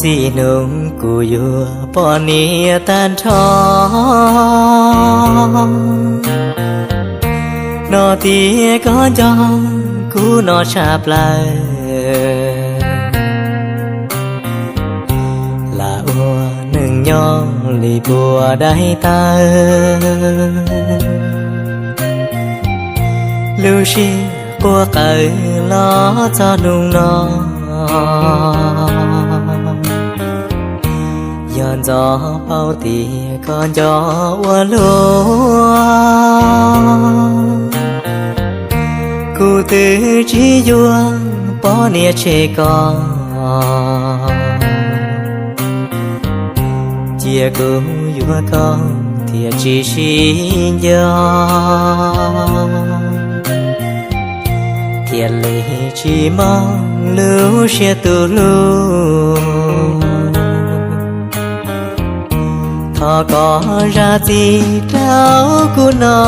Txij hnub kuv yuav poj niam tag nrho, hnov tias koj nco kuv no tshaj plaws. Lam ua neej nyob li puag daim tawv, lub siab quaj qawm los txog hnub no. Yog ntxov paub tias koj nco ua luaj, kuv twb tsis yuav poj niam tseg koj. Cia kuv yuav koj thiaj tsis sib nco, thiaj li tsis mob lub siab tus hlub. Thov koj zam txim rau kuv no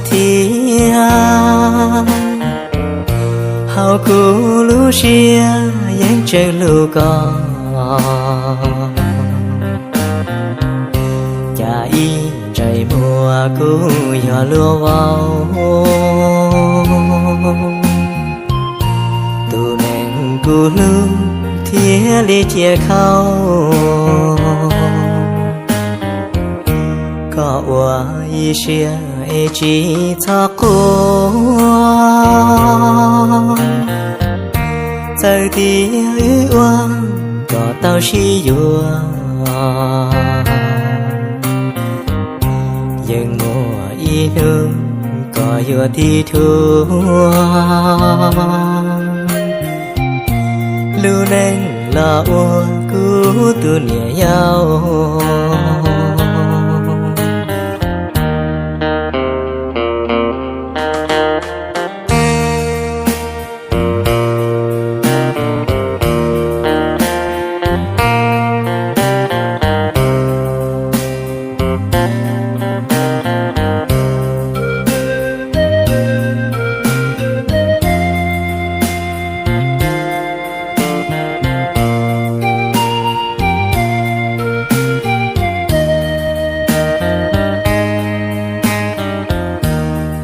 thiab, hauv kuv lub siab yeej tseem hlub koj. Cas ib ntsais muag kuj yog luag vau, tus neeg kuv hlub thiaj li cia khau. Koj ua ib siab es tsis txhob quaj, txawm tias wb ua kom tau sib yuav, yeej muaj ib hnub koj yuav tiv thuam lub neej los ua kuv tus niam yau.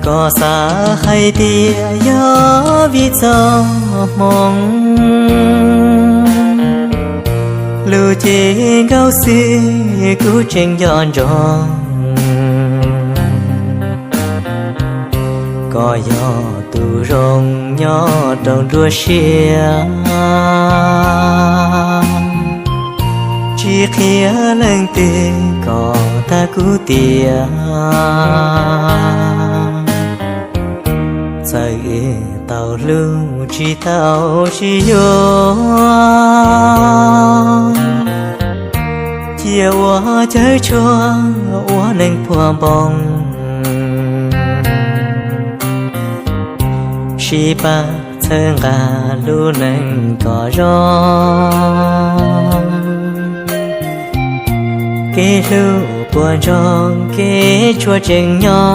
Koj xav hais tias yog vim txoj hmoo, lub cev nkaus xwb kuv tseem nco ntsoov. Koj yog tus zoo nyob rau nruab siab, tsis qhia leej twg kom tag kuv tiam. Txawm wb tau hlub tsis tau sib yuav, cia ua cawv tshuaj ua neeg puag npoo, sib pab txhawb nqa lub neej kom zoo. Kev hlub puas ntsoov kev tshuav tseem nyob,